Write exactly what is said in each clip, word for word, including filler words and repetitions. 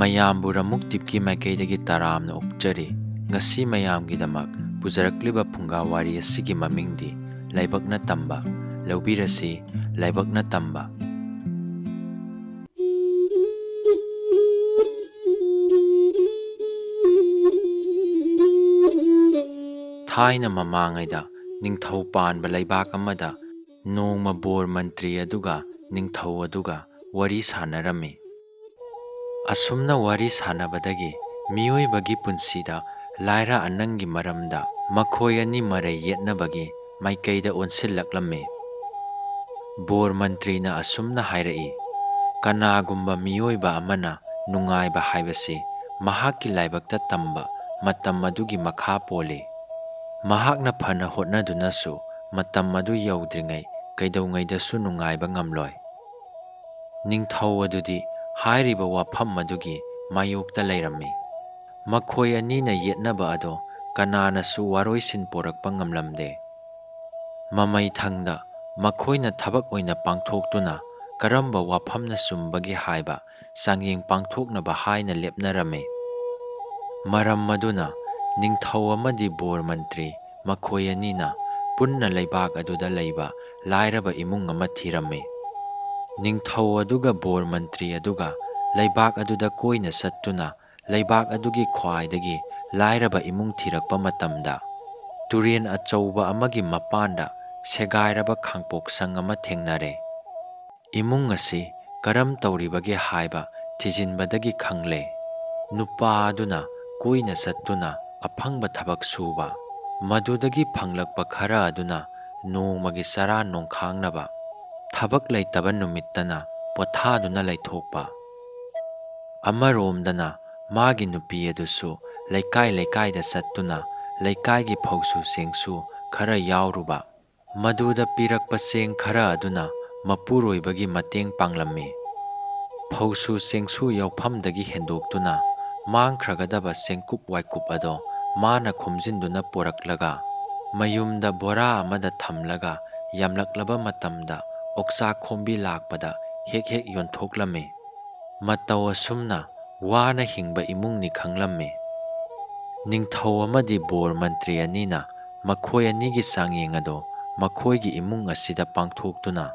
ꯃꯌꯥꯝꯕꯨ ꯔꯃꯨꯛ ꯇꯤꯞꯀꯤ ꯃꯥꯏꯀꯩꯗꯒꯤ ꯇꯔꯥꯝꯅ ꯑꯣꯛꯆꯔꯤ꯫ ꯉꯁꯤ ꯃꯌꯥꯝꯒꯤꯗꯃꯛ ꯄꯨꯖꯔꯛꯂꯤꯕ ꯐꯨꯡꯒꯥ ꯋꯥꯔꯤ ꯑꯁꯤꯒꯤ ꯃꯃꯤꯡꯗꯤ ꯂꯥꯏꯕꯛꯅ ꯇꯝꯕ꯫ ꯂꯧꯕꯤꯔꯁꯤ, ꯂꯥꯏꯕꯛꯅ ꯇꯝꯕ꯫ ꯊꯥꯏꯅ ꯃꯃꯥꯡꯉꯩꯗ ꯅꯤꯡꯊꯧ ꯄꯥꯟꯕ ꯂꯩꯕꯥꯛ ꯑꯃꯗ ꯅꯣꯡꯃ ꯕꯣꯔ ꯃꯟꯇ꯭ꯔꯤ ꯑꯗꯨꯒ ꯅꯤꯡꯊꯧ ꯑꯗꯨꯒ ꯋꯥꯔꯤ ꯁꯥꯟꯅꯔꯝꯃꯤ꯫ ꯑꯁꯨꯝꯅ ꯋꯥꯔꯤ ꯁꯥꯟꯅꯕꯗꯒꯤ ꯃꯤꯑꯣꯏꯕꯒꯤ ꯄꯨꯟꯁꯤꯗ ꯂꯥꯏꯔ ꯑꯅꯪꯒꯤ ꯃꯔꯝꯗ ꯃꯈꯣꯏ ꯑꯅꯤ ꯃꯔꯩ ꯌꯦꯠꯅꯕꯒꯤ ꯃꯥꯏꯀꯩꯗ ꯑꯣꯟꯁꯤꯜꯂꯛꯂꯝꯃꯤ꯫ ꯕꯣꯔ ꯃꯟꯇ꯭ꯔꯤꯅ ꯑꯁꯨꯝꯅ ꯍꯥꯏꯔꯛꯏ, "ꯀꯅꯥꯒꯨꯝꯕ ꯃꯤꯑꯣꯏꯕ ꯑꯃꯅ ꯅꯨꯡꯉꯥꯏꯕ ꯍꯥꯏꯕꯁꯤ ꯃꯍꯥꯛꯀꯤ ꯂꯥꯏꯕꯛꯇ ꯇꯝꯕ ꯃꯇꯝ ꯑꯗꯨꯒꯤ ꯃꯈꯥ ꯄꯣꯜꯂꯤ꯫ ꯃꯍꯥꯛꯅ ꯐꯅ ꯍꯣꯠꯅꯗꯨꯅꯁꯨ ꯃꯇꯝ ꯑꯗꯨ ꯌꯧꯗ꯭ꯔꯤꯉꯩ ꯀꯩꯗꯧꯉꯩꯗꯁꯨ ꯅꯨꯡꯉꯥꯏꯕ ꯉꯝꯂꯣꯏ꯫" ꯅꯤꯡꯊꯧ ꯑꯗꯨꯗꯤ ꯍꯥꯏꯔꯤꯕ ꯋꯥꯐꯝ ꯑꯗꯨꯒꯤ ꯃꯥꯌꯣꯛꯇ ꯂꯩꯔꯝꯃꯤ꯫ ꯃꯈꯣꯏ ꯑꯅꯤꯅ ꯌꯦꯠꯅꯕ ꯑꯗꯣ ꯀꯅꯥꯅꯁꯨ ꯋꯥꯔꯣꯏꯁꯤꯟ ꯄꯣꯔꯛꯄ ꯉꯝꯂꯝꯗꯦ꯫ ꯃꯃꯩ ꯊꯪꯗ ꯃꯈꯣꯏꯅ ꯊꯕꯛ ꯑꯣꯏꯅ ꯄꯥꯡꯊꯣꯛꯇꯨꯅ ꯀꯔꯝꯕ ꯋꯥꯐꯝꯅ ꯆꯨꯝꯕꯒꯦ ꯍꯥꯏꯕ ꯆꯥꯡꯌꯦꯡ ꯄꯥꯡꯊꯣꯛꯅꯕ ꯍꯥꯏꯅ ꯂꯦꯞꯅꯔꯝꯃꯤ꯫ ꯃꯔꯝ ꯑꯗꯨꯅ ꯅꯤꯡꯊꯧ ꯑꯃꯗꯤ ꯕꯣꯔ ꯃꯟꯇ꯭ꯔꯤ ꯃꯈꯣꯏ ꯑꯅꯤꯅ ꯄꯨꯟꯅ ꯂꯩꯕꯥꯛ ꯑꯗꯨꯗ ꯂꯩꯕ ꯂꯥꯏꯔꯕ ꯏꯃꯨꯡ ꯑꯃ ꯊꯤꯔꯝꯃꯤ꯫ ꯅꯤꯡꯊꯧ ꯑꯗꯨꯒ ꯕꯣꯔ ꯃꯟꯇ꯭ꯔꯤ ꯑꯗꯨꯒ ꯂꯩꯕꯥꯛ ꯑꯗꯨꯗ ꯀꯣꯏꯅ ꯆꯠꯇꯨꯅ ꯂꯩꯕꯥꯛ ꯑꯗꯨꯒꯤ ꯈ꯭ꯋꯥꯏꯗꯒꯤ ꯂꯥꯏꯔꯕ ꯏꯃꯨꯡ ꯊꯤꯔꯛꯄ ꯃꯇꯝꯗ, ꯇꯨꯔꯦꯟ ꯑꯆꯧꯕ ꯑꯃꯒꯤ ꯃꯄꯥꯟꯗ ꯁꯦꯒꯥꯏꯔꯕ ꯈꯥꯡꯄꯣꯛꯁꯪ ꯑꯃ ꯊꯦꯡꯅꯔꯦ꯫ ꯏꯃꯨꯡ ꯑꯁꯤ ꯀꯔꯝ ꯇꯧꯔꯤꯕꯒꯦ ꯍꯥꯏꯕ ꯊꯤꯖꯤꯟꯕꯗꯒꯤ ꯈꯪꯂꯦ, ꯅꯨꯄꯥ ꯑꯗꯨꯅ ꯀꯣꯏꯅ ꯆꯠꯇꯨꯅ ꯑꯐꯪꯕ ꯊꯕꯛ ꯁꯨꯕ, ꯃꯗꯨꯗꯒꯤ ꯐꯪꯂꯛꯄ ꯈꯔ ꯑꯗꯨꯅ ꯅꯣꯡꯃꯒꯤ ꯆꯔꯥ ꯅꯣꯡꯈꯥꯡꯅꯕ, ꯊꯕꯛ ꯂꯩꯇꯕ ꯅꯨꯃꯤꯠꯇꯅ ꯄꯣꯊꯥꯗꯨꯅ ꯂꯩꯊꯣꯛꯄ꯫ ꯑꯃꯔꯣꯝꯗꯅ ꯃꯥꯒꯤ ꯅꯨꯄꯤ ꯑꯗꯨꯁꯨ ꯂꯩꯀꯥꯏ ꯂꯩꯀꯥꯏꯗ ꯆꯠꯇꯨꯅ ꯂꯩꯀꯥꯏꯒꯤ ꯐꯧꯁꯨ ꯆꯦꯡꯁꯨ ꯈꯔ ꯌꯥꯎꯔꯨꯕ, ꯃꯗꯨꯗ ꯄꯤꯔꯛꯄ ꯆꯦꯡ ꯈꯔ ꯑꯗꯨꯅ ꯃꯄꯨꯔꯣꯏꯕꯒꯤ ꯃꯇꯦꯡ ꯄꯥꯡꯂꯝꯃꯤ꯫ ꯐꯧꯁꯨ ꯆꯦꯡꯁꯨ ꯌꯥꯎꯐꯝꯗꯒꯤ ꯍꯦꯟꯗꯣꯛꯇꯨꯅ ꯃꯥꯡꯈ꯭ꯔꯒꯗꯕ ꯆꯦꯡꯀꯨꯞ ꯋꯥꯏꯀꯨꯞ ꯑꯗꯣ ꯃꯥꯅ ꯈꯣꯝꯖꯤꯟꯗꯨꯅ ꯄꯨꯔꯛꯂꯒ ꯃꯌꯨꯝꯗ ꯕꯣꯔꯥ ꯑꯃꯗ ꯊꯝꯂꯒ ꯌꯥꯝꯂꯛꯂꯕ ꯃꯇꯝꯗ ꯑꯣꯛꯆꯥꯛ ꯈꯣꯝꯕꯤ ꯂꯥꯛꯄꯗ ꯍꯦꯛ ꯍꯦꯛ ꯌꯣꯟꯊꯣꯛꯂꯝꯃꯤ꯫ ꯃꯇꯧ ꯑꯁꯨꯝꯅ ꯋꯥꯅ ꯍꯤꯡꯕ ꯏꯃꯨꯡꯅꯤ ꯈꯪꯂꯝꯃꯤ꯫ ꯅꯤꯡꯊꯧ ꯑꯃꯗꯤ ꯕꯣꯔ ꯃꯟꯇ꯭ꯔꯤ ꯑꯅꯤꯅ ꯃꯈꯣꯏ ꯑꯅꯤꯒꯤ ꯆꯥꯡꯌꯦꯡ ꯑꯗꯣ ꯃꯈꯣꯏꯒꯤ ꯏꯃꯨꯡ ꯑꯁꯤꯗ ꯄꯥꯡꯊꯣꯛꯇꯨꯅ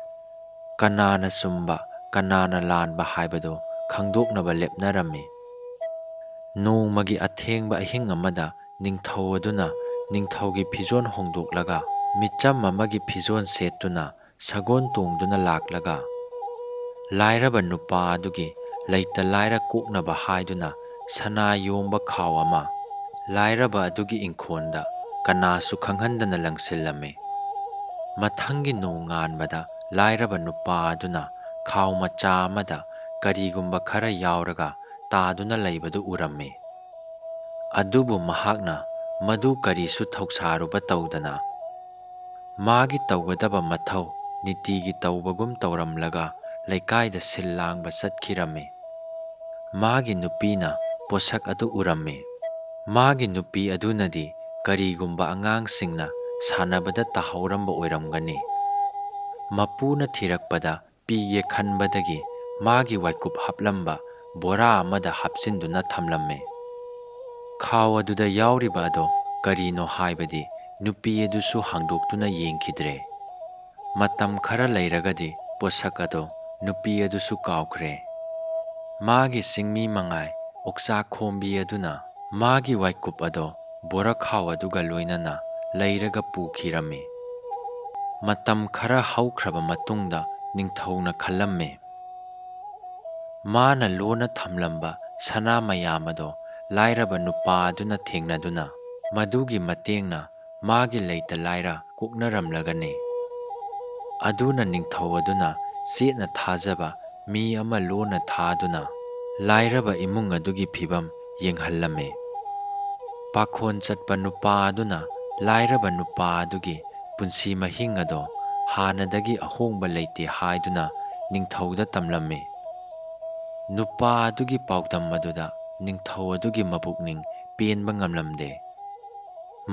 ꯀꯅꯥꯅ ꯆꯨꯝꯕ, ꯀꯅꯥꯅ ꯂꯥꯟꯕ ꯍꯥꯏꯕꯗꯨ ꯈꯪꯗꯣꯛꯅꯕ ꯂꯦꯞꯅꯔꯝꯃꯤ꯫ ꯅꯣꯡꯃꯒꯤ ꯑꯊꯦꯡꯕ ꯑꯍꯤꯡ ꯑꯃꯗ ꯅꯤꯡꯊꯧ ꯑꯗꯨꯅ ꯅꯤꯡꯊꯧꯒꯤ ꯐꯤꯖꯣꯜ ꯍꯣꯡꯗꯣꯛꯂꯒ ꯃꯤꯆꯝ ꯑꯃꯒꯤ ꯐꯤꯖꯣꯜ ꯁꯦꯠꯇꯨꯅ ꯁꯒꯣꯜ ꯇꯣꯡꯗꯨꯅ ꯂꯥꯛꯂꯒ ꯂꯥꯏꯔꯕ ꯅꯨꯄꯥ ꯑꯗꯨꯒꯤ ꯂꯩꯇ ꯂꯥꯏꯔ ꯀꯣꯛꯅꯕ ꯍꯥꯏꯗꯨꯅ ꯁꯅꯥ ꯌꯣꯝꯕ ꯈꯥꯎ ꯑꯃ ꯂꯥꯏꯔꯕ ꯑꯗꯨꯒꯤ ꯏꯪꯈꯣꯜꯗ ꯀꯅꯥꯁꯨ ꯈꯪꯍꯟꯗꯅ ꯂꯪꯁꯤꯜꯂꯝꯃꯤ꯫ ꯃꯊꯪꯒꯤ ꯅꯣꯡꯉꯥꯟꯕꯗ ꯂꯥꯏꯔꯕ ꯅꯨꯄꯥ ꯑꯗꯨꯅ ꯈꯥꯎ ꯃꯆꯥ ꯑꯃꯗ ꯀꯔꯤꯒꯨꯝꯕ ꯈꯔ ꯌꯥꯎꯔꯒ ꯇꯥꯗꯨꯅ ꯂꯩꯕꯗꯨ ꯎꯔꯝꯃꯤ꯫ ꯑꯗꯨꯕꯨ ꯃꯍꯥꯛꯅ ꯃꯗꯨ ꯀꯔꯤꯁꯨ ꯊꯧꯁꯥꯔꯨꯕ ꯇꯧꯗꯅ ꯃꯥꯒꯤ ꯇꯧꯒꯗꯕ ꯃꯊꯧ ꯅꯤꯇꯤꯒꯤ ꯇꯧꯕꯒꯨꯝ ꯇꯧꯔꯝꯂꯒ ꯂꯩꯀꯥꯏꯗ ꯁꯤꯜ ꯂꯥꯡꯕ ꯆꯠꯈꯤꯔꯝꯃꯤ꯫ ꯃꯥꯒꯤ ꯅꯨꯄꯤꯅ ꯄꯣꯠꯁꯛ ꯑꯗꯨ ꯎꯔꯝꯃꯤ꯫ ꯃꯥꯒꯤ ꯅꯨꯄꯤ ꯑꯗꯨꯅꯗꯤ ꯀꯔꯤꯒꯨꯝꯕ ꯑꯉꯥꯡꯁꯤꯡꯅ ꯁꯥꯟꯅꯕꯗ ꯇꯥꯍꯧꯔꯝꯕ ꯑꯣꯏꯔꯝꯒꯅꯤ꯫ ꯃꯄꯨꯅ ꯊꯤꯔꯛꯄꯗ ꯄꯤꯒꯦ ꯈꯟꯕꯗꯒꯤ ꯃꯥꯒꯤ ꯋꯥꯏꯀꯨꯞ ꯍꯥꯞꯂꯝꯕ ꯕꯣꯔꯥ ꯑꯃꯗ ꯍꯥꯞꯆꯤꯟꯗꯨꯅ ꯊꯝꯂꯝꯃꯤ꯫ ꯈꯥꯎ ꯑꯗꯨꯗ ꯌꯥꯎꯔꯤꯕ ꯑꯗꯣ ꯀꯔꯤꯅꯣ ꯍꯥꯏꯕꯗꯤ ꯅꯨꯄꯤ ꯑꯗꯨꯁꯨ ꯍꯥꯡꯗꯣꯛꯇꯨꯅ ꯌꯦꯡꯈꯤꯗ꯭ꯔꯦ꯫ ꯃꯇꯝ ꯈꯔ ꯂꯩꯔꯒꯗꯤ ꯄꯣꯠꯁꯛ ꯑꯗꯣ ꯅꯨꯄꯤ ꯑꯗꯨꯁꯨ ꯀꯥꯎꯈ꯭ꯔꯦ꯫ ꯃꯥꯒꯤ ꯆꯤꯡꯃꯤ ꯃꯉꯥꯏ ꯑꯣꯛꯆꯥꯛ ꯈꯣꯝꯕꯤ ꯑꯗꯨꯅ ꯃꯥꯒꯤ ꯋꯥꯏꯀꯨꯞ ꯑꯗꯣ ꯕꯣꯔꯈꯥꯎ ꯑꯗꯨꯒ ꯂꯣꯏꯅꯅ ꯂꯩꯔꯒ ꯄꯨꯈꯤꯔꯝꯃꯤ꯫ ꯃꯇꯝ ꯈꯔ ꯍꯧꯈ꯭ꯔꯕ ꯃꯇꯨꯡꯗ ꯅꯤꯡꯊꯧꯅ ꯈꯜꯂꯝꯃꯤ꯫ ꯃꯥꯅ ꯂꯣꯟꯅ ꯊꯝꯂꯝꯕ ꯁꯅꯥ ꯃꯌꯥꯝ ꯑꯗꯣ ꯂꯥꯏꯔꯕ ꯅꯨꯄꯥ ꯑꯗꯨꯅ ꯊꯦꯡꯅꯗꯨꯅ ꯃꯗꯨꯒꯤ ꯃꯇꯦꯡꯅ ꯃꯥꯒꯤ ꯂꯩꯇ ꯂꯥꯏꯔ ꯀꯣꯛꯅꯔꯝꯂꯒꯅꯤ꯫ ꯑꯗꯨꯅ ꯅꯤꯡꯊꯧ ꯑꯗꯨꯅ ꯆꯦꯠꯅ ꯊꯥꯖꯕ ꯃꯤ ꯑꯃ ꯂꯣꯟꯅ ꯊꯥꯗꯨꯅ ꯂꯥꯏꯔꯕ ꯏꯃꯨꯡ ꯑꯗꯨꯒꯤ ꯐꯤꯚꯝ ꯌꯦꯡꯍꯜꯂꯝꯃꯤ꯫ ꯄꯥꯈꯣꯟ ꯆꯠꯄ ꯅꯨꯄꯥ ꯑꯗꯨꯅ ꯂꯥꯏꯔꯕ ꯅꯨꯄꯥ ꯑꯗꯨꯒꯤ ꯄꯨꯟꯁꯤ ꯃꯍꯤꯡ ꯑꯗꯣ ꯍꯥꯟꯅꯗꯒꯤ ꯑꯍꯣꯡꯕ ꯂꯩꯇꯦ ꯍꯥꯏꯗꯨꯅ ꯅꯤꯡꯊꯧꯗ ꯇꯝꯂꯝꯃꯤ꯫ ꯅꯨꯄꯥ ꯑꯗꯨꯒꯤ ꯄꯥꯎꯗꯝ ꯑꯗꯨꯗ ꯅꯤꯡꯊꯧ ꯑꯗꯨꯒꯤ ꯃꯄꯨꯛꯅꯤꯡ ꯄꯦꯟꯕ ꯉꯝꯂꯝꯗꯦ꯫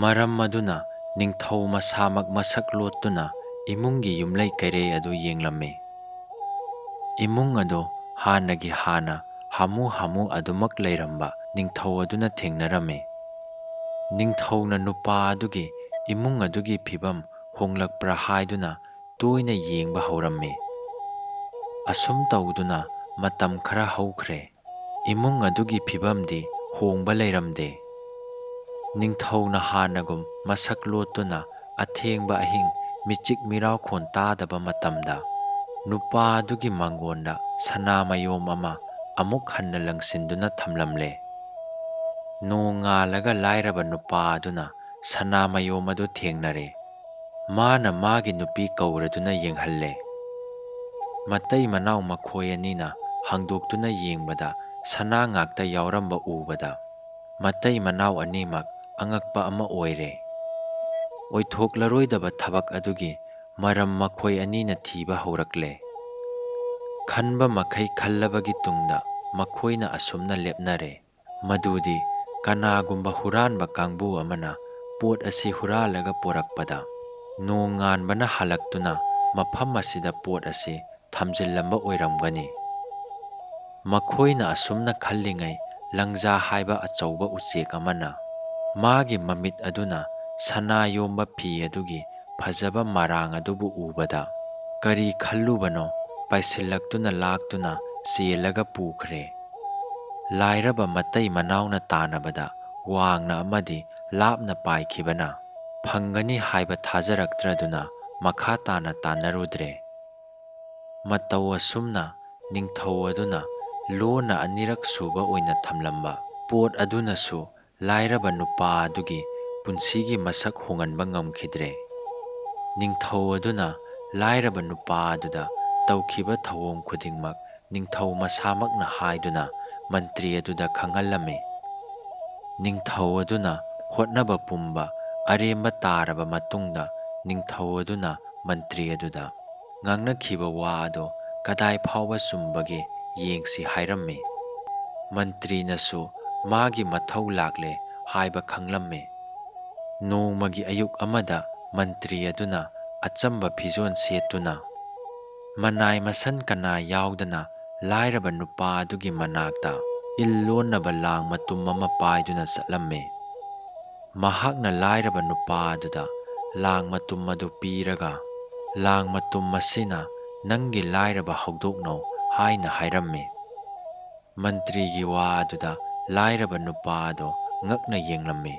ꯃꯔꯝ ꯑꯗꯨꯅ ꯅꯤꯡꯊꯧ ꯃꯁꯥꯃꯛ ꯃꯁꯛ ꯂꯣꯠꯇꯨꯅ ꯏꯃꯨꯡꯒꯤ ꯌꯨꯝꯂꯩ ꯀꯩꯔꯩ ꯑꯗꯨ ꯌꯦꯡꯂꯝꯃꯤ꯫ ꯏꯃꯨꯡ ꯑꯗꯨ ꯍꯥꯟꯅꯒꯤ ꯍꯥꯟꯅ ꯍꯥꯃꯨ ꯍꯥꯃꯨ ꯑꯗꯨꯃꯛ ꯂꯩꯔꯝꯕ ꯅꯤꯡꯊꯧ ꯑꯗꯨꯅ ꯊꯦꯡꯅꯔꯝꯃꯤ꯫ ꯅꯤꯡꯊꯧꯅ ꯅꯨꯄꯥ ꯑꯗꯨꯒꯤ ꯏꯃꯨꯡ ꯑꯗꯨꯒꯤ ꯐꯤꯕꯝ ꯍꯣꯡꯂꯛꯄ꯭ꯔꯥ ꯍꯥꯏꯗꯨꯅ ꯇꯣꯏꯅ ꯌꯦꯡꯕ ꯍꯧꯔꯝꯃꯤ꯫ ꯑꯁꯨꯝ ꯇꯧꯗꯨꯅ ꯃꯇꯝ ꯈꯔ ꯍꯧꯈ꯭ꯔꯦ꯫ ꯏꯃꯨꯡ ꯑꯗꯨꯒꯤ ꯐꯤꯕꯝꯗꯤ ꯍꯣꯡꯕ ꯂꯩꯔꯝꯗꯦ꯫ ꯅꯤꯡꯊꯧꯅ ꯍꯥꯟꯅꯒꯨꯝ ꯃꯁꯛ ꯂꯣꯠꯇꯨꯅ ꯑꯊꯦꯡꯕ ꯑꯍꯤꯡ ꯃꯤꯆꯤꯛ ꯃꯤꯔꯥꯎꯈꯣꯟ ꯇꯥꯗꯕ ꯃꯇꯝꯗ, ꯅꯨꯄꯥ ꯑꯗꯨꯒꯤ ꯃꯥꯡꯒꯣꯟꯗ ꯁꯅꯥ ꯃꯌꯣꯝ ꯑꯃ ꯑꯃꯨꯛ ꯍꯟꯅ ꯂꯪꯁꯤꯟꯗꯨꯅ ꯊꯝꯂꯝꯂꯦ꯫ ꯅꯣꯡ ꯉꯥꯜꯂꯒ ꯂꯥꯏꯔꯕ ꯅꯨꯄꯥ ꯑꯗꯨꯅ ꯁꯅꯥ ꯃꯌꯣꯝ ꯑꯗꯨ ꯊꯦꯡꯅꯔꯦ꯫ ꯃꯥꯅ ꯃꯥꯒꯤ ꯅꯨꯄꯤ ꯀꯧꯔꯗꯨꯅ ꯌꯦꯡꯍꯜꯂꯦ꯫ ꯃꯇꯩ ꯃꯅꯥꯎ ꯃꯈꯣꯏ ꯑꯅꯤꯅ ꯍꯥꯡꯗꯣꯛꯇꯨꯅ ꯌꯦꯡꯕꯗ ꯁꯅꯥ ꯉꯥꯛꯇ ꯌꯥꯎꯔꯝꯕ ꯎꯕꯗ, ꯃꯇꯩ ꯃꯅꯥꯎ ꯑꯅꯤꯃꯛ ꯑꯉꯛꯄ ꯑꯃ ꯑꯣꯏꯔꯦ꯫ ꯑꯣꯏꯊꯣꯛꯂꯔꯣꯏꯗꯕ ꯊꯕꯛ ꯑꯗꯨꯒꯤ ꯃꯔꯝ ꯃꯈꯣꯏ ꯑꯅꯤꯅ ꯊꯤꯕ ꯍꯧꯔꯛꯂꯦ꯫ ꯈꯟꯕ ꯃꯈꯩ ꯈꯜꯂꯕꯒꯤ ꯇꯨꯡꯗ ꯃꯈꯣꯏꯅ ꯑꯁꯨꯝꯅ ꯂꯦꯞꯅꯔꯦ, ꯃꯗꯨꯗꯤ ꯀꯅꯥꯒꯨꯝꯕ ꯍꯨꯔꯥꯟꯕ ꯀꯥꯡꯕꯨ ꯑꯃꯅ ꯄꯣꯠ ꯑꯁꯤ ꯍꯨꯔꯥꯜꯂꯒ ꯄꯨꯔꯛꯄꯗ, ꯅꯣꯡ ꯉꯥꯟꯕꯅ ꯍꯜꯂꯛꯇꯨꯅ ꯃꯐꯝ ꯑꯁꯤꯗ ꯄꯣꯠ ꯑꯁꯤ ꯊꯝꯖꯤꯜꯂꯝꯕ ꯑꯣꯏꯔꯝꯒꯅꯤ꯫ ꯃꯈꯣꯏꯅ ꯑꯁꯨꯝꯅ ꯈꯜꯂꯤꯉꯩ, ꯂꯪꯖꯥ ꯍꯥꯏꯕ ꯑꯆꯧꯕ ꯎꯆꯦꯛ ꯑꯃꯅ ꯃꯥꯒꯤ ꯃꯃꯤꯠ ꯑꯗꯨꯅ ꯁꯅꯥ ꯌꯣꯝꯕ ꯐꯤ ꯑꯗꯨꯒꯤ ꯐꯖꯕ ꯃꯔꯥꯡ ꯑꯗꯨꯕꯨ ꯎꯕꯗ, ꯀꯔꯤ ꯈꯜꯂꯨꯕꯅꯣ, ꯄꯥꯏꯁꯤꯜꯂꯛꯇꯨꯅ ꯂꯥꯛꯇꯨꯅ ꯆꯦꯜꯂꯒ ꯄꯨꯈ꯭ꯔꯦ꯫ ꯂꯥꯏꯔꯕ ꯃꯇꯩ ꯃꯅꯥꯎꯅ ꯇꯥꯟꯅꯕꯗ ꯋꯥꯡꯅ ꯑꯃꯗꯤ ꯂꯥꯞꯅ ꯄꯥꯏꯈꯤꯕꯅ ꯐꯪꯒꯅꯤ ꯍꯥꯏꯕ ꯊꯥꯖꯔꯛꯇ꯭ꯔꯗꯨꯅ ꯃꯈꯥ ꯇꯥꯅ ꯇꯥꯟꯅꯔꯨꯗ꯭ꯔꯦ꯫ ꯃꯇꯧ ꯑꯁꯨꯝꯅ ꯅꯤꯡꯊꯧ ꯑꯗꯨꯅ ꯂꯣꯟꯅ ꯑꯅꯤꯔꯛ ꯁꯨꯕ ꯑꯣꯏꯅ ꯊꯝꯂꯝꯕ ꯄꯣꯠ ꯑꯗꯨꯅꯁꯨ ꯂꯥꯏꯔꯕ ꯅꯨꯄꯥ ꯑꯗꯨꯒꯤ ꯄꯨꯟꯁꯤꯒꯤ ꯃꯁꯛ ꯍꯣꯡꯍꯟꯕ ꯉꯝꯈꯤꯗ꯭ꯔꯦ꯫ ꯅꯤꯡꯊꯧ ꯑꯗꯨꯅ ꯂꯥꯏꯔꯕ ꯅꯨꯄꯥ ꯑꯗꯨꯗ ꯇꯧꯈꯤꯕ ꯊꯧꯑꯣꯡ ꯈꯨꯗꯤꯡꯃꯛ ꯅꯤꯡꯊꯧ ꯃꯁꯥꯃꯛꯅ ꯍꯥꯏꯗꯨꯅ ꯃꯟꯇ꯭ꯔꯤ ꯑꯗꯨꯗ ꯈꯪꯍꯜꯂꯝꯃꯤ꯫ ꯅꯤꯡꯊꯧ ꯑꯗꯨꯅ ꯍꯣꯠꯅꯕ ꯄꯨꯝꯕ ꯑꯔꯦꯝꯕ ꯇꯥꯔꯕ ꯃꯇꯨꯡꯗ, ꯅꯤꯡꯊꯧ ꯑꯗꯨꯅ ꯃꯟꯇ꯭ꯔꯤ ꯑꯗꯨꯗ ꯉꯥꯡꯅꯈꯤꯕ ꯋꯥ ꯑꯗꯣ ꯀꯗꯥꯏ ꯐꯥꯎꯕ ꯆꯨꯝꯕꯒꯦ ꯌꯦꯡꯁꯤ ꯍꯥꯏꯔꯝꯃꯤ꯫ ꯃꯟꯇ꯭ꯔꯤꯅꯁꯨ ꯃꯥꯒꯤ ꯃꯊꯧ ꯂꯥꯛꯂꯦ ꯍꯥꯏꯕ ꯈꯪꯂꯝꯃꯤ꯫ ꯅꯣꯡꯃꯒꯤ ꯑꯌꯨꯛ ꯑꯃꯗ ꯃꯟꯇ꯭ꯔꯤ ꯑꯗꯨꯅ ꯑꯆꯝꯕ ꯐꯤꯖꯣꯜ ꯁꯦꯠꯇꯨꯅ, ꯃꯅꯥꯏ ꯃꯁꯟ ꯀꯅꯥ ꯌꯥꯎꯗꯅ ꯂꯥꯏꯔꯕ ꯅꯨꯄꯥ ꯑꯗꯨꯒꯤ ꯃꯅꯥꯛꯇ ꯏꯜ ꯂꯣꯟꯅꯕ ꯂꯥꯡ ꯃꯇꯨꯝ ꯑꯃ ꯄꯥꯏꯗꯨꯅ ꯆꯠꯂꯝꯃꯤ꯫ ꯃꯍꯥꯛꯅ ꯂꯥꯏꯔꯕ ꯅꯨꯄꯥ ꯑꯗꯨꯗ ꯂꯥꯡ ꯃꯇꯨꯝ ꯑꯗꯨ ꯄꯤꯔꯒ, "ꯂꯥꯡ ꯃꯇꯨꯝ ꯑꯁꯤꯅ ꯅꯪꯒꯤ ꯂꯥꯏꯔꯕ ꯍꯧꯗꯣꯛꯅꯧ" ꯍꯥꯏꯅ ꯍꯥꯏꯔꯝꯃꯤ꯫ ꯃꯟꯇ꯭ꯔꯤꯒꯤ ꯋꯥ ꯑꯗꯨꯗ ꯂꯥꯏꯔꯕ ꯅꯨꯄꯥ ꯑꯗꯣ ꯉꯛꯅ ꯌꯦꯡꯂꯝꯃꯤ꯫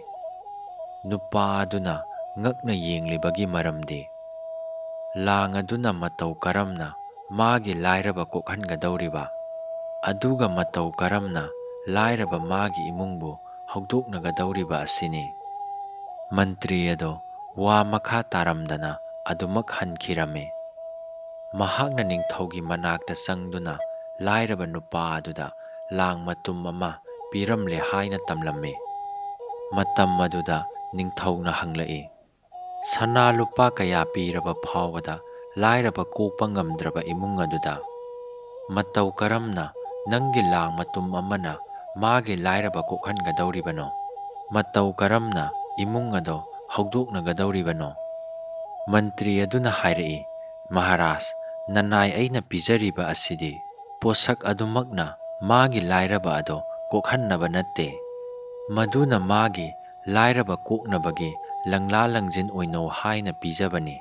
ꯅꯨꯄꯥ ꯑꯗꯨꯅ ꯉꯛꯅ ꯌꯦꯡꯂꯤꯕꯒꯤ ꯃꯔꯝꯗꯤ, ꯂꯥꯡ ꯑꯗꯨꯅ ꯃꯇꯧ ꯀꯔꯝꯅ ꯃꯥꯒꯤ ꯂꯥꯏꯔꯕ ꯀꯣꯛꯍꯟꯒꯗꯧꯔꯤꯕ, ꯑꯗꯨꯒ ꯃꯇꯧ ꯀꯔꯝꯅ ꯂꯥꯏꯔꯕ ꯃꯥꯒꯤ ꯏꯃꯨꯡꯕꯨ ꯍꯧꯗꯣꯛꯅꯒꯗꯧꯔꯤꯕ ꯑꯁꯤꯅꯤ꯫ ꯃꯟꯇ꯭ꯔꯤ ꯑꯗꯣ ꯋꯥ ꯃꯈꯥ ꯇꯥꯔꯝꯗꯅ ꯑꯗꯨꯃꯛ ꯍꯟꯈꯤꯔꯝꯃꯤ꯫ ꯃꯍꯥꯛꯅ ꯅꯤꯡꯊꯧꯒꯤ ꯃꯅꯥꯛꯇ ꯆꯪꯗꯨꯅ ꯂꯥꯏꯔꯕ ꯅꯨꯄꯥ ꯑꯗꯨꯗ ꯂꯥꯡ ꯃꯇꯨꯝ ꯑꯃ ꯄꯤꯔꯝꯂꯦ ꯍꯥꯏꯅ ꯇꯝꯂꯝꯃꯤ꯫ ꯃꯇꯝ ꯑꯗꯨꯗ ꯅꯤꯡꯊꯧꯅ ꯍꯪꯂꯛꯏ, "ꯁꯅꯥ ꯂꯨꯄꯥ ꯀꯌꯥ ꯄꯤꯔꯕ ꯐꯥꯎꯕꯗ ꯂꯥꯏꯔꯕ ꯀꯣꯛꯄ ꯉꯝꯗ꯭ꯔꯕ ꯏꯃꯨꯡ ꯑꯗꯨꯗ ꯃꯇꯧ ꯀꯔꯝꯅ ꯅꯪꯒꯤ ꯂꯥꯡ ꯃꯇꯨꯝ ꯑꯃꯅ ꯃꯥꯒꯤ ꯂꯥꯏꯔꯕ ꯀꯣꯛꯍꯟꯒꯗꯧꯔꯤꯕꯅꯣ? ꯃꯇꯧ ꯀꯔꯝꯅ ꯏꯃꯨꯡ ꯑꯗꯣ ꯍꯧꯗꯣꯛꯅꯒꯗꯧꯔꯤꯕꯅꯣ?" ꯃꯟꯇ꯭ꯔꯤ ꯑꯗꯨꯅ ꯍꯥꯏꯔꯛꯏ, "ꯃꯍꯥꯔꯥꯖ, ꯅꯅꯥꯏ ꯑꯩꯅ ꯄꯤꯖꯔꯤꯕ ꯑꯁꯤꯗꯤ ꯄꯣꯠꯁꯛ ꯑꯗꯨꯃꯛꯅ ꯃꯥꯒꯤ ꯂꯥꯏꯔꯕ ꯑꯗꯣ ꯀꯣꯛꯍꯟꯅꯕ ꯅꯠꯇꯦ꯫ ꯃꯗꯨꯅ ꯃꯥꯒꯤ ꯂꯥꯏꯔꯕ ꯀꯣꯛꯅꯕꯒꯤ ꯂꯪꯂꯥ ꯂꯪꯖꯤꯟ ꯑꯣꯏꯅꯧ ꯍꯥꯏꯅ ꯄꯤꯖꯕꯅꯤ꯫"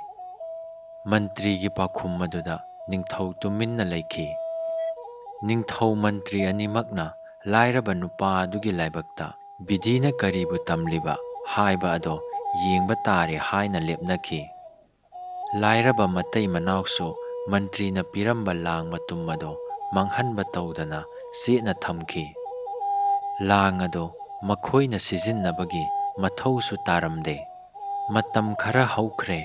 ꯃꯟꯇ꯭ꯔꯤꯒꯤ ꯄꯥꯎꯈꯨꯝ ꯑꯗꯨꯗ ꯅꯤꯡꯊꯧ ꯇꯨꯃꯤꯟꯅ ꯂꯩꯈꯤ꯫ ꯅꯤꯡꯊꯧ ꯃꯟꯇ꯭ꯔꯤ ꯑꯅꯤꯃꯛꯅ ꯂꯥꯏꯔꯕ ꯅꯨꯄꯥ ꯑꯗꯨꯒꯤ ꯂꯥꯏꯕꯛꯇ ꯕꯤꯙꯤꯅ ꯀꯔꯤꯕꯨ ꯇꯝꯂꯤꯕ ꯍꯥꯏꯕ ꯑꯗꯣ ꯌꯦꯡꯕ ꯇꯥꯔꯦ ꯍꯥꯏꯅ ꯂꯦꯞꯅꯈꯤ꯫ ꯂꯥꯏꯔꯕ ꯃꯇꯩ ꯃꯅꯥꯎꯁꯨ ꯃꯟꯇ꯭ꯔꯤꯅ ꯄꯤꯔꯝꯕ ꯂꯥꯡ ꯃꯇꯨꯝ ꯑꯗꯣ ꯃꯥꯡꯍꯟꯕ ꯇꯧꯗꯅ ꯆꯦꯠꯅ ꯊꯝꯈꯤ꯫ ꯂꯥꯡ ꯑꯗꯣ ꯃꯈꯣꯏꯅ ꯁꯤꯖꯤꯟꯅꯕꯒꯤ ꯃꯊꯧꯁꯨ ꯇꯥꯔꯝꯗꯦ꯫ ꯃꯇꯝ ꯈꯔ ꯍꯧꯈ꯭ꯔꯦ꯫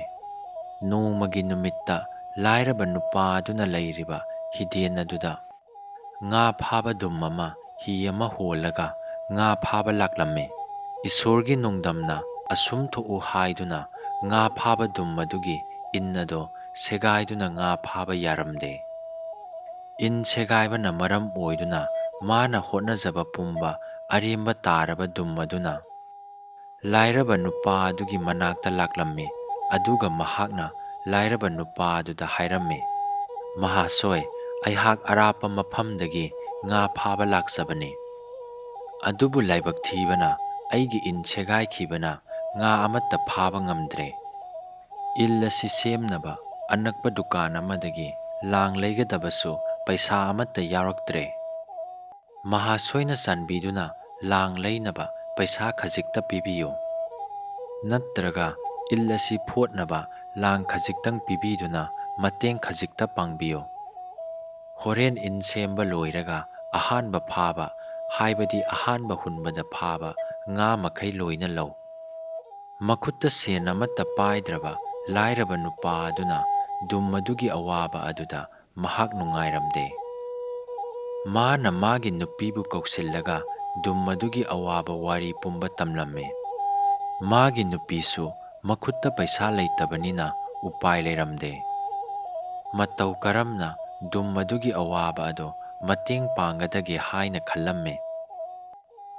ꯅꯣꯡꯃꯒꯤ ꯅꯨꯃꯤꯠꯇ ꯂꯥꯏꯔꯕ ꯅꯨꯄꯥ ꯑꯗꯨꯅ ꯂꯩꯔꯤꯕ ꯍꯤꯗꯦꯟ ꯑꯗꯨꯗ ꯉꯥ ꯐꯥꯕ ꯗꯨꯝ ꯑꯃ ꯍꯤ ꯑꯃ ꯍꯣꯜꯂꯒ ꯉꯥ ꯐꯥꯕ ꯂꯥꯛꯂꯝꯃꯤ꯫ ꯏꯁꯣꯔꯒꯤ ꯅꯣꯡꯗꯝꯅ ꯑꯁꯨꯝ ꯊꯣꯛꯎ ꯍꯥꯏꯗꯨꯅ ꯉꯥ ꯐꯥꯕ ꯗꯨꯝ ꯑꯗꯨꯒꯤ ꯏꯟ ꯑꯗꯣ ꯁꯦꯒꯥꯏꯗꯨꯅ ꯉꯥ ꯐꯥꯕ ꯌꯥꯔꯝꯗꯦ꯫ ꯏꯟ ꯁꯦꯒꯥꯏꯕꯅ ꯃꯔꯝ ꯑꯣꯏꯗꯨꯅ ꯃꯥꯅ ꯍꯣꯠꯅꯖꯕ ꯄꯨꯝꯕ ꯑꯔꯦꯝꯕ ꯇꯥꯔꯕ ꯗꯨꯝ ꯑꯗꯨꯅ ꯂꯥꯏꯔꯕ ꯅꯨꯄꯥ ꯑꯗꯨꯒꯤ ꯃꯅꯥꯛꯇ ꯂꯥꯛꯂꯝꯃꯤ, ꯑꯗꯨꯒ ꯃꯍꯥꯛꯅ ꯂꯥꯏꯔꯕ ꯅꯨꯄꯥ ꯑꯗꯨꯗ ꯍꯥꯏꯔꯝꯃꯤ, "ꯃꯍꯥꯁꯣꯏ, ꯑꯩꯍꯥꯛ ꯑꯔꯥꯞꯄ ꯃꯐꯝꯗꯒꯤ ꯉꯥ ꯐꯥꯕ ꯂꯥꯛꯆꯕꯅꯤ꯫ ꯑꯗꯨꯕꯨ ꯂꯥꯏꯕꯛ ꯊꯤꯕꯅ ꯑꯩꯒꯤ ꯏꯟ ꯁꯦꯒꯥꯏꯈꯤꯕꯅ ꯉꯥ ꯑꯃꯠꯇ ꯐꯥꯕ ꯉꯝꯗ꯭ꯔꯦ꯫ ꯏꯜ ꯑꯁꯤ ꯁꯦꯝꯅꯕ ꯑꯅꯛꯄ ꯗꯨꯀꯥꯟ ꯑꯃꯗꯒꯤ ꯂꯥꯡ ꯂꯩꯒꯗꯕꯁꯨ ꯄꯩꯁꯥ ꯑꯃꯠꯇ ꯌꯥꯎꯔꯛꯇ꯭ꯔꯦ꯫ ꯃꯍꯥꯁꯣꯏꯅ ꯆꯥꯟꯕꯤꯗꯨꯅ ꯂꯥꯡ ꯂꯩꯅꯕ ꯄꯩꯁꯥ ꯈꯖꯤꯛꯇ ꯄꯤꯕꯤꯌꯨ꯫ ꯅꯠꯇ꯭ꯔꯒ ꯏꯜ ꯑꯁꯤ ꯐꯣꯠꯅꯕ ꯂꯥꯡ ꯈꯖꯤꯛꯇꯪ ꯄꯤꯕꯤꯗꯨꯅ ꯃꯇꯦꯡ ꯈꯖꯤꯛꯇ ꯄꯥꯡꯕꯤꯌꯨ꯫ ꯍꯣꯔꯦꯟ ꯏꯟ ꯁꯦꯝꯕ ꯂꯣꯏꯔꯒ ꯑꯍꯥꯟꯕ ꯐꯥꯕ, ꯍꯥꯏꯕꯗꯤ ꯑꯍꯥꯟꯕ ꯍꯨꯟꯕꯗ ꯐꯥꯕ ꯉꯥ ꯃꯈꯩ ꯂꯣꯏꯅ ꯂꯧ꯫ ꯃꯈꯨꯠꯇ ꯁꯦꯟ ꯑꯃꯠꯇ ꯄꯥꯏꯗ꯭ꯔꯕ ꯂꯥꯏꯔꯕ ꯅꯨꯄꯥ ꯑꯗꯨꯅ ꯗꯨꯝ ꯑꯗꯨꯒꯤ ꯑꯋꯥꯕ ꯑꯗꯨꯗ ꯃꯍꯥꯛ ꯅꯨꯡꯉꯥꯏꯔꯝꯗꯦ꯫ ꯃꯥꯅ ꯃꯥꯒꯤ ꯅꯨꯄꯤꯕꯨ ꯀꯧꯁꯤꯜꯂꯒ ꯗꯨꯝ ꯑꯗꯨꯒꯤ ꯑꯋꯥꯕ ꯋꯥꯔꯤ ꯄꯨꯝꯕ ꯇꯝꯂꯝꯃꯤ꯫ ꯃꯥꯒꯤ ꯅꯨꯄꯤꯁꯨ ꯃꯈꯨꯠꯇ ꯄꯩꯁꯥ ꯂꯩꯇꯕꯅꯤꯅ ꯎꯄꯥꯏ ꯂꯩꯔꯝꯗꯦ꯫ ꯃꯇꯧ ꯀꯔꯝꯅ ꯗꯨꯝ ꯑꯗꯨꯒꯤ ꯑꯋꯥꯕ ꯑꯗꯣ ꯃꯇꯦꯡ ꯄꯥꯡꯒꯗꯒꯦ ꯍꯥꯏꯅ ꯈꯜꯂꯝꯃꯤ꯫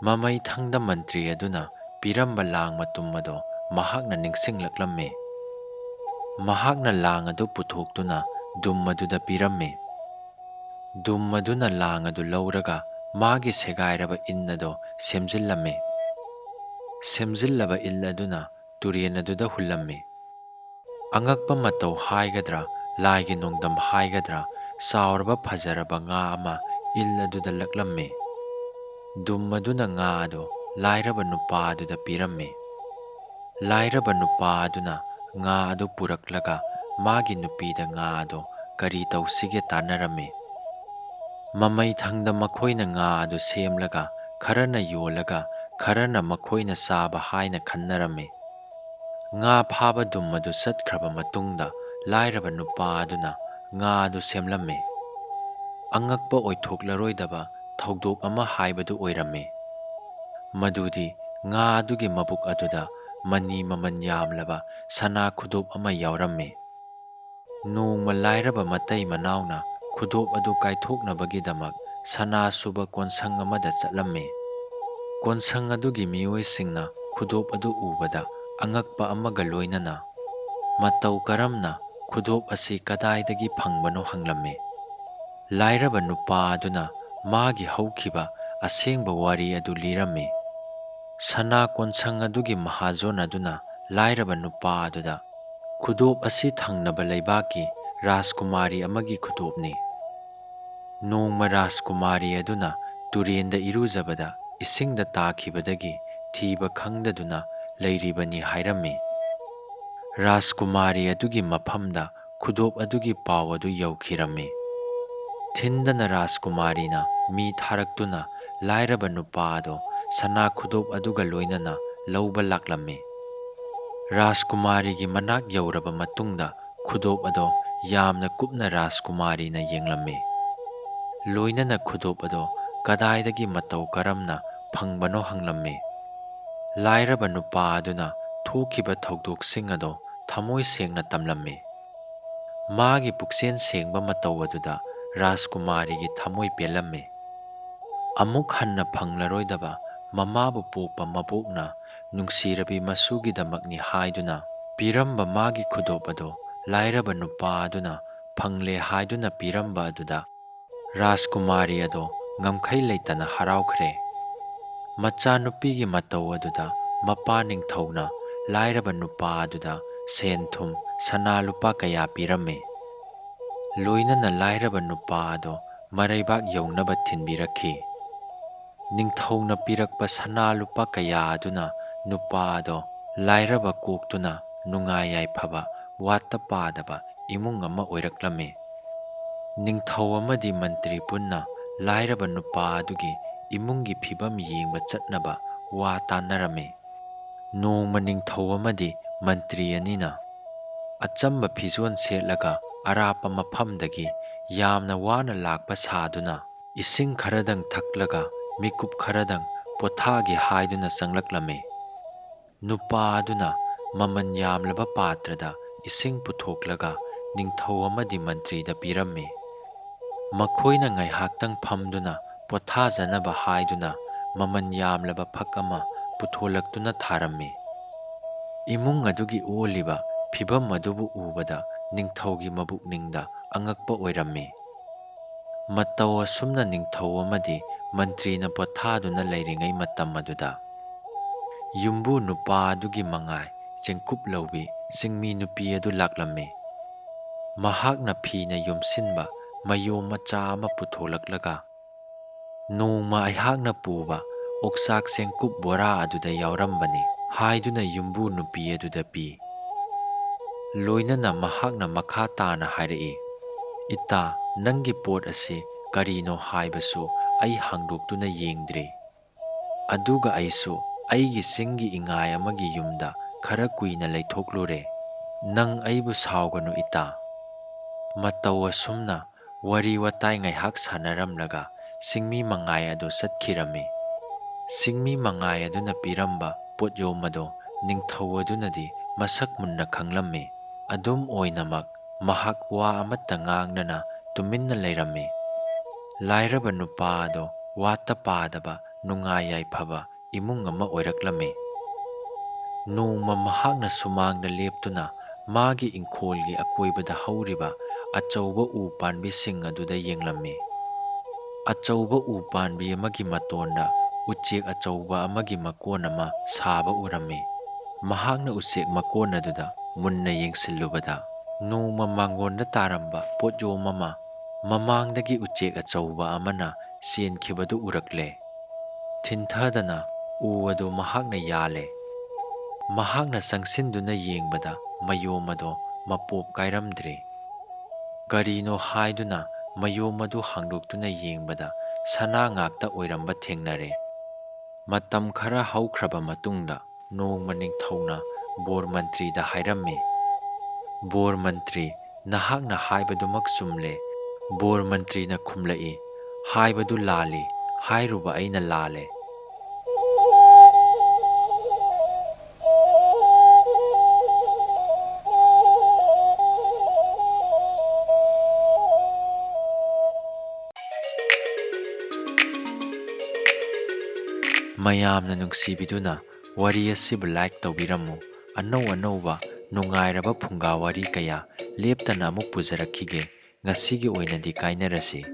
ꯃꯃꯩ ꯊꯪꯗ ꯃꯟꯇ꯭ꯔꯤ ꯑꯗꯨꯅ ꯄꯤꯔꯝꯕ ꯂꯥꯡ ꯃꯇꯨꯝ ꯑꯗꯣ ꯃꯍꯥꯛꯅ ꯅꯤꯡꯁꯤꯡꯂꯛꯂꯝꯃꯤ꯫ ꯃꯍꯥꯛꯅ ꯂꯥꯡ ꯑꯗꯨ ꯄꯨꯊꯣꯛꯇꯨꯅ ꯗꯨꯝ ꯑꯗꯨꯗ ꯄꯤꯔꯝꯃꯤ꯫ ꯗꯨꯝ ꯑꯗꯨꯅ ꯂꯥꯡ ꯑꯗꯨ ꯂꯧꯔꯒ ꯃꯥꯒꯤ ꯁꯦꯒꯥꯏꯔꯕ ꯏꯟ ꯑꯗꯣ ꯁꯦꯝꯖꯤꯜꯂꯝꯃꯤ꯫ ꯁꯦꯝꯖꯤꯜꯂꯕ ꯏꯜ ꯑꯗꯨꯅ ꯇꯨꯔꯦꯟ ꯑꯗꯨꯗ ꯍꯨꯜꯂꯝꯃꯤ꯫ ꯑꯉꯛꯄ ꯃꯇꯧ ꯍꯥꯏꯒꯗ꯭ꯔꯥ, ꯂꯥꯏꯒꯤ ꯅꯣꯡꯗꯝ ꯍꯥꯏꯒꯗ꯭ꯔꯥ, ꯆꯥꯎꯔꯕ ꯐꯖꯔꯕ ꯉꯥ ꯑꯃ ꯏꯜ ꯑꯗꯨꯗ ꯂꯛꯂꯝꯃꯤ꯫ ꯗꯨꯝ ꯑꯗꯨꯅ ꯉꯥ ꯑꯗꯨ ꯂꯥꯏꯔꯕ ꯅꯨꯄꯥ ꯑꯗꯨꯗ ꯄꯤꯔꯝꯃꯤ꯫ ꯂꯥꯏꯔꯕ ꯅꯨꯄꯥ ꯑꯗꯨꯅ ꯉꯥ ꯑꯗꯨ ꯄꯨꯔꯛꯂꯒ ꯃꯥꯒꯤ ꯅꯨꯄꯤꯗ ꯉꯥ ꯑꯗꯨ ꯀꯔꯤ ꯇꯧꯁꯤꯒꯦ ꯇꯥꯟꯅꯔꯝꯃꯤ꯫ ꯃꯃꯩ ꯊꯪꯗ ꯃꯈꯣꯏꯅ ꯉꯥ ꯑꯗꯨ ꯁꯦꯝꯂꯒ ꯈꯔꯅ ꯌꯣꯜꯂꯒ ꯈꯔꯅ ꯃꯈꯣꯏꯅ ꯆꯥꯕ ꯍꯥꯏꯅ ꯈꯟꯅꯔꯝꯃꯤ꯫ ꯉꯥ ꯐꯥꯕ ꯗꯨꯝ ꯑꯗꯨ ꯆꯠꯈ꯭ꯔꯕ ꯃꯇꯨꯡꯗ ꯂꯥꯏꯔꯕ ꯅꯨꯄꯥ ꯑꯗꯨꯅ ꯉꯥ ꯑꯗꯨ ꯁꯦꯝꯂꯝꯃꯤ꯫ ꯑꯉꯛꯄ ꯑꯣꯏꯊꯣꯛꯂꯔꯣꯏꯗꯕ ꯊꯧꯗꯣꯛ ꯑꯃ ꯍꯥꯏꯕꯗꯨ ꯑꯣꯏꯔꯝꯃꯤ꯫ ꯃꯗꯨꯗꯤ ꯉꯥ ꯑꯗꯨꯒꯤ ꯃꯕꯨꯛ ꯑꯗꯨꯗ ꯃꯅꯤ ꯃꯃꯜ ꯌꯥꯝꯂꯕ ꯁꯅꯥ ꯈꯨꯗꯣꯞ ꯑꯃ ꯌꯥꯎꯔꯝꯃꯤ꯫ ꯅꯣꯡꯃ ꯂꯥꯏꯔꯕ ꯃꯇꯩ ꯃꯅꯥꯎꯅ ꯈꯨꯗꯣꯞ ꯑꯗꯨ ꯀꯥꯏꯊꯣꯛꯅꯕꯒꯤꯗꯃꯛ ꯁꯅꯥ ꯁꯨꯕ ꯀꯣꯟꯁꯪ ꯑꯃꯗ ꯆꯠꯂꯝꯃꯤ꯫ ꯀꯣꯟꯁꯪ ꯑꯗꯨꯒꯤ ꯃꯤꯑꯣꯏꯁꯤꯡꯅ ꯈꯨꯗꯣꯞ ꯑꯗꯨ ꯎꯕꯗ ꯑꯉꯛꯄ ꯑꯃꯒ ꯂꯣꯏꯅꯅ, "ꯃꯇꯧ ꯀꯔꯝꯅ ꯈꯨꯗꯣꯞ ꯑꯁꯤ ꯀꯗꯥꯏꯗꯒꯤ ꯐꯪꯕꯅꯣ?" ꯍꯪꯂꯝꯃꯤ꯫ ꯂꯥꯏꯔꯕ ꯅꯨꯄꯥ ꯑꯗꯨꯅ ꯃꯥꯒꯤ ꯍꯧꯈꯤꯕ ꯑꯁꯦꯡꯕ ꯋꯥꯔꯤ ꯑꯗꯨ ꯂꯤꯔꯝꯃꯤ꯫ ꯁꯅꯥ ꯀꯣꯟꯁꯪ ꯑꯗꯨꯒꯤ ꯃꯍꯥꯖꯣꯟ ꯑꯗꯨꯅ ꯂꯥꯏꯔꯕ ꯅꯨꯄꯥ ꯑꯗꯨꯗ, "ꯈꯨꯗꯣꯞ ꯑꯁꯤ ꯊꯪꯅꯕ ꯂꯩꯕꯥꯛꯀꯤ ꯔꯥꯖꯀꯨꯃꯥꯔꯤ ꯑꯃꯒꯤ ꯈꯨꯗꯣꯞꯅꯤ꯫ ꯅꯣꯡꯃ ꯔꯥꯖꯀꯨꯃꯥꯔꯤ ꯑꯗꯨꯅ ꯇꯨꯔꯦꯟꯗ ꯏꯔꯨꯖꯕꯗ ꯏꯁꯤꯡꯗ ꯇꯥꯈꯤꯕꯗꯒꯤ ꯊꯤꯕ ꯈꯪꯗꯗꯨꯅ ꯂꯩꯔꯤꯕꯅꯤ" ꯍꯥꯏꯔꯝꯃꯤ꯫ ꯔꯥꯖꯀꯨꯃꯥꯔꯤ ꯑꯗꯨꯒꯤ ꯃꯐꯝꯗ ꯈꯨꯗꯣꯞ ꯑꯗꯨꯒꯤ ꯄꯥꯎ ꯑꯗꯨ ꯌꯧꯈꯤꯔꯝꯃꯤ꯫ ꯊꯤꯟꯗꯅ ꯔꯥꯖꯀꯨꯃꯥꯔꯤꯅ ꯃꯤ ꯊꯥꯔꯛꯇꯨꯅ ꯂꯥꯏꯔꯕ ꯅꯨꯄꯥ ꯑꯗꯣ ꯁꯅꯥ ꯈꯨꯗꯣꯞ ꯑꯗꯨꯒ ꯂꯣꯏꯅꯅ ꯂꯧꯕ ꯂꯥꯛꯂꯝꯃꯤ꯫ ꯔꯥꯖꯀꯨꯃꯥꯔꯤꯒꯤ ꯃꯅꯥꯛ ꯌꯧꯔꯕ ꯃꯇꯨꯡꯗ ꯈꯨꯗꯣꯞ ꯑꯗꯣ ꯌꯥꯝꯅ ꯀꯨꯞꯅ ꯔꯥꯖꯀꯨꯃꯥꯔꯤꯅ ꯌꯦꯡꯂꯝꯃꯤ꯫ ꯂꯣꯏꯅꯅ ꯈꯨꯗꯣꯞ ꯑꯗꯣ ꯀꯗꯥꯏꯗꯒꯤ ꯃꯇꯧ ꯀꯔꯝꯅ ꯐꯪꯕꯅꯣ ꯍꯪꯂꯝꯃꯤ꯫ ꯂꯥꯏꯔꯕ ꯅꯨꯄꯥ ꯑꯗꯨꯅ ꯊꯣꯛꯈꯤꯕ ꯊꯧꯗꯣꯛꯁꯤꯡ ꯑꯗꯣ ꯊꯃꯣꯏ ꯁꯦꯡꯅ ꯇꯝꯂꯝꯃꯤ꯫ ꯃꯥꯒꯤ ꯄꯨꯛꯆꯦꯜ ꯁꯦꯡꯕ ꯃꯇꯧ ꯑꯗꯨꯗ ꯔꯥꯖꯀꯨꯃꯥꯔꯤꯒꯤ ꯊꯃꯣꯏ ꯄꯦꯜꯂꯝꯃꯤ꯫ ꯑꯃꯨꯛ ꯍꯟꯅ ꯐꯪꯂꯔꯣꯏꯗꯕ ꯃꯃꯥꯕꯨ ꯄꯣꯛꯄ ꯃꯕꯣꯛꯅ ꯅꯨꯡꯁꯤꯔꯕꯤ ꯃꯁꯨꯒꯤꯗꯃꯛꯅꯤ ꯍꯥꯏꯗꯨꯅ ꯄꯤꯔꯝꯕ ꯃꯥꯒꯤ ꯈꯨꯗꯣꯞ ꯑꯗꯣ ꯂꯥꯏꯔꯕ ꯅꯨꯄꯥ ꯑꯗꯨꯅ ꯐꯪꯂꯦ ꯍꯥꯏꯗꯨꯅ ꯄꯤꯔꯝꯕ ꯑꯗꯨꯗ ꯔꯥꯖꯀꯨꯃꯥꯔꯤ ꯑꯗꯣ ꯉꯝꯈꯩ ꯂꯩꯇꯅ ꯍꯔꯥꯎꯈ꯭ꯔꯦ꯫ ꯃꯆꯥꯅꯨꯄꯤꯒꯤ ꯃꯇꯧ ꯑꯗꯨꯗ ꯃꯄꯥ ꯅꯤꯡꯊꯧꯅ ꯂꯥꯏꯔꯕ ꯅꯨꯄꯥ ꯑꯗꯨꯗ ꯁꯦꯟ ꯊꯨꯝ ꯁꯅꯥ ꯂꯨꯄꯥ ꯀꯌꯥ ꯄꯤꯔꯝꯃꯤ꯫ ꯂꯣꯏꯅꯅ ꯂꯥꯏꯔꯕ ꯅꯨꯄꯥ ꯑꯗꯣ ꯃꯔꯩꯕꯥꯛ ꯌꯧꯅꯕ ꯊꯤꯟꯕꯤꯔꯛꯈꯤ꯫ ꯅꯤꯡꯊꯧꯅ ꯄꯤꯔꯛꯄ ꯁꯅꯥ ꯂꯨꯄꯥ ꯀꯌꯥ ꯑꯗꯨꯅ ꯅꯨꯄꯥ ꯑꯗꯣ ꯂꯥꯏꯔꯕ ꯀꯣꯛꯇꯨꯅ ꯅꯨꯡꯉꯥꯏ ꯌꯥꯏꯐꯕ ꯋꯥꯠꯇ ꯄꯥꯗꯕ ꯏꯃꯨꯡ ꯑꯃ ꯑꯣꯏꯔꯛꯂꯝꯃꯤ꯫ ꯅꯤꯡꯊꯧ ꯑꯃꯗꯤ ꯃꯟꯇ꯭ꯔꯤ ꯄꯨꯟꯅ ꯂꯥꯏꯔꯕ ꯅꯨꯄꯥ ꯑꯗꯨꯒꯤ ꯏꯃꯨꯡꯒꯤ ꯐꯤꯕꯝ ꯌꯦꯡꯕ ꯆꯠꯅꯕ ꯋꯥ ꯇꯥꯟꯅꯔꯝꯃꯤ꯫ ꯅꯣꯡꯃ ꯅꯤꯡꯊꯧ ꯑꯃꯗꯤ ꯃꯟꯇ꯭ꯔꯤ ꯑꯅꯤꯅ ꯑꯆꯝꯕ ꯐꯤꯖꯣꯜ ꯁꯦꯠꯂꯒ ꯑꯔꯥꯞꯄ ꯃꯐꯝꯗꯒꯤ ꯌꯥꯝꯅ ꯋꯥꯅ ꯂꯥꯛꯄ ꯁꯥꯗꯨꯅ ꯏꯁꯤꯡ ꯈꯔꯗꯪ ꯊꯛꯂꯒ ꯃꯤꯀꯨꯞ ꯈꯔꯗꯪ ꯄꯣꯊꯥꯒꯦ ꯍꯥꯏꯗꯨꯅ ꯆꯪꯂꯛꯂꯝꯃꯤ꯫ ꯅꯨꯄꯥ ꯑꯗꯨꯅ ꯃꯃꯜ ꯌꯥꯝꯂꯕ ꯄꯥꯇ꯭ꯔꯗ ꯏꯁꯤꯡ ꯄꯨꯊꯣꯛꯂꯒ ꯅꯤꯡꯊꯧ ꯑꯃꯗꯤ ꯃꯟꯇ꯭ꯔꯤꯗ ꯄꯤꯔꯝꯃꯤ꯫ ꯃꯈꯣꯏꯅ ꯉꯥꯏꯍꯥꯛꯇꯪ ꯐꯝꯗꯨꯅ ꯄꯣꯊꯥꯖꯅꯕ ꯍꯥꯏꯗꯨꯅ ꯃꯃꯜ ꯌꯥꯝꯂꯕ ꯐꯛ ꯑꯃ ꯄꯨꯊꯣꯂꯛꯇꯨꯅ ꯊꯥꯔꯝꯃꯤ꯫ ꯏꯃꯨꯡ ꯑꯗꯨꯒꯤ ꯑꯣꯜꯂꯤꯕ ꯐꯤꯚꯝ ꯑꯗꯨꯕꯨ ꯎꯕꯗ ꯅꯤꯡꯊꯧꯒꯤ ꯃꯕꯨꯛꯅꯤꯡꯗ ꯑꯉꯛꯄ ꯑꯣꯏꯔꯝꯃꯤ꯫ ꯃꯇꯧ ꯑꯁꯨꯝꯅ ꯅꯤꯡꯊꯧ ꯑꯃꯗꯤ ꯃꯟꯇ꯭ꯔꯤꯅ ꯄꯣꯊꯥꯗꯨꯅ ꯂꯩꯔꯤꯉꯩ ꯃꯇꯝ ꯑꯗꯨꯗ, ꯌꯨꯝꯕꯨ ꯅꯨꯄꯥ ꯑꯗꯨꯒꯤ ꯃꯉꯥꯏ ꯆꯦꯡꯀꯨꯞ ꯂꯧꯕꯤ ꯆꯤꯡꯃꯤ ꯅꯨꯄꯤ ꯑꯗꯨ ꯂꯥꯛꯂꯝꯃꯤ꯫ ꯃꯍꯥꯛꯅ ꯐꯤꯅ ꯌꯣꯝꯁꯤꯟꯕ ꯃꯌꯣꯝ ꯃꯆꯥ ꯑꯃ ꯄꯨꯊꯣꯛꯂꯛꯂꯒ, "ꯅꯣꯡꯃ ꯑꯩꯍꯥꯛꯅ ꯄꯨꯕ ꯑꯣꯛꯆꯥꯛ ꯆꯦꯡꯀꯨꯞ ꯕꯣꯔꯥ ꯑꯗꯨꯗ ꯌꯥꯎꯔꯝꯕꯅꯤ" ꯍꯥꯏꯗꯨꯅ ꯌꯨꯝꯕꯨ ꯅꯨꯄꯤ ꯑꯗꯨꯗ ꯄꯤ꯫ ꯂꯣꯏꯅꯅ ꯃꯍꯥꯛꯅ ꯃꯈꯥ ꯇꯥꯅ ꯍꯥꯏꯔꯛꯏ, "ꯏꯇꯥ, ꯅꯪꯒꯤ ꯄꯣꯠ ꯑꯁꯤ ꯀꯔꯤꯅꯣ ꯍꯥꯏꯕꯁꯨ ꯑꯩ ꯍꯥꯡꯗꯣꯛꯇꯨꯅ ꯌꯦꯡꯗ꯭ꯔꯤ꯫ ꯑꯗꯨꯒ ꯑꯩꯁꯨ ꯑꯩꯒꯤ ꯆꯤꯡꯒꯤ ꯏꯉꯥꯏ ꯑꯃꯒꯤ ꯌꯨꯝꯗ ꯈꯔ ꯀꯨꯏꯅ ꯂꯩꯊꯣꯛꯂꯨꯔꯦ꯫ ꯅꯪ ꯑꯩꯕꯨ ꯁꯥꯎꯒꯅꯨ ꯏꯇꯥ"꯫ ꯃꯇꯧ ꯑꯁꯨꯝꯅ ꯋꯥꯔꯤ ꯋꯥꯇꯥꯏ ꯉꯥꯏꯍꯥꯛ ꯁꯥꯟꯅꯔꯝꯂꯒ ꯆꯤꯡꯃꯤ ꯃꯉꯥꯏ ꯑꯗꯨ ꯆꯠꯈꯤꯔꯝꯃꯤ꯫ ꯆꯤꯡꯃꯤ ꯃꯉꯥꯏ ꯑꯗꯨꯅ ꯄꯤꯔꯝꯕ ꯄꯣꯠꯌꯣꯝ ꯑꯗꯨ ꯅꯤꯡꯊꯧ ꯑꯗꯨꯅꯗꯤ ꯃꯁꯛ ꯃꯨꯟꯅ ꯈꯪꯂꯝꯃꯤ꯫ ꯑꯗꯨꯝ ꯑꯣꯏꯅꯃꯛ, ꯃꯍꯥꯛ ꯋꯥ ꯑꯃꯠꯇ ꯉꯥꯡꯗꯅ ꯇꯨꯃꯤꯟꯅ ꯂꯩꯔꯝꯃꯤ꯫ ꯂꯥꯏꯔꯕ ꯅꯨꯄꯥ ꯑꯗꯨ ꯋꯥꯠꯇ ꯄꯥꯗꯕ, ꯅꯨꯡꯉꯥꯏ ꯌꯥꯏꯐꯕ ꯏꯃꯨꯡ ꯑꯃ ꯑꯣꯏꯔꯛꯂꯝꯃꯤ꯫ ꯅꯣꯡꯃ ꯃꯍꯥꯛꯅ ꯁꯨꯃꯥꯡꯗ ꯂꯦꯞꯇꯨꯅ ꯃꯥꯒꯤ ꯏꯪꯈꯣꯜꯒꯤ ꯑꯀꯣꯏꯕꯗ ꯍꯧꯔꯤꯕ ꯑꯆꯧꯕ ꯎ ꯄꯥꯝꯕꯤꯁꯤꯡ ꯑꯗꯨꯗ ꯌꯦꯡꯂꯝꯃꯤ꯫ ꯑꯆꯧꯕ ꯎ ꯄꯥꯝꯕꯤ ꯑꯃꯒꯤ ꯃꯇꯣꯟꯗ ꯎꯆꯦꯛ ꯑꯆꯧꯕ ꯑꯃꯒꯤ ꯃꯀꯣꯟ ꯑꯃ ꯁꯥꯕ ꯎꯔꯝꯃꯤ꯫ ꯃꯍꯥꯛꯅ ꯎꯆꯦꯛ ꯃꯀꯣꯟ ꯑꯗꯨꯗ ꯃꯨꯟꯅ ꯌꯦꯡꯁꯤꯜꯂꯨꯕꯗ, ꯅꯣꯡꯃ ꯃꯥꯡꯒꯣꯟꯗ ꯇꯥꯔꯝꯕ ꯄꯣꯠꯌꯣꯝ ꯑꯃ ꯃꯃꯥꯡꯗꯒꯤ ꯎꯆꯦꯛ ꯑꯆꯧꯕ ꯑꯃꯅ ꯆꯦꯟꯈꯤꯕꯗꯨ ꯎꯔꯛꯂꯦ꯫ ꯊꯤꯟꯊꯗꯅ ꯎ ꯑꯗꯨ ꯃꯍꯥꯛꯅ ꯌꯥꯜꯂꯦ꯫ ꯃꯍꯥꯛꯅ ꯆꯪꯁꯤꯟꯗꯨꯅ ꯌꯦꯡꯕꯗ ꯃꯌꯣꯝ ꯑꯗꯨ ꯃꯄꯣꯞ ꯀꯥꯏꯔꯝꯗ꯭ꯔꯦ꯫ ꯀꯔꯤꯅꯣ ꯍꯥꯏꯗꯨꯅ ꯃꯌꯣꯝ ꯑꯗꯨ ꯍꯥꯡꯗꯣꯛꯇꯨꯅ ꯌꯦꯡꯕꯗ ꯁꯅꯥ ꯉꯥꯛꯇ ꯑꯣꯏꯔꯝꯕ ꯊꯦꯡꯅꯔꯦ꯫ ꯃꯇꯝ ꯈꯔ ꯍꯧꯈ꯭ꯔꯕ ꯃꯇꯨꯡꯗ ꯅꯣꯡꯃ ꯅꯤꯡꯊꯧꯅ ꯕꯣꯔ ꯃꯟꯇ꯭ꯔꯤꯗ ꯍꯥꯏꯔꯝꯃꯤ, "ꯕꯣꯔ ꯃꯟꯇ꯭ꯔꯤ, ꯅꯍꯥꯛꯅ ꯍꯥꯏꯕꯗꯨꯃꯛ ꯆꯨꯝꯂꯦ"꯫ ꯕꯣꯔ ꯃꯟꯇ꯭ꯔꯤꯅ ꯈꯨꯝꯂꯛꯏ, "ꯍꯥꯏꯕꯗꯨ ꯂꯥꯜꯂꯤ, ꯍꯥꯏꯔꯨꯕ ꯑꯩꯅ ꯂꯥꯜꯂꯦ"꯫ ꯃꯌꯥꯝꯅ ꯅꯨꯡꯁꯤꯕꯤꯗꯨꯅ ꯋꯥꯔꯤ ꯑꯁꯤꯕꯨ like ꯇꯧꯕꯤꯔꯝꯃꯨ꯫ ꯑꯅꯧ ꯑꯅꯧꯕ ꯅꯨꯡꯉꯥꯏꯔꯕ ꯐꯨꯡꯒꯥ ꯋꯥꯔꯤ ꯀꯌꯥ ꯂꯦꯞꯇꯅ ꯑꯃꯨꯛ ꯄꯨꯖꯔꯛꯈꯤꯒꯦ꯫ ꯉꯁꯤꯒꯤ ꯑꯣꯏꯅꯗꯤ ꯀꯥꯏꯅꯔꯁꯤ꯫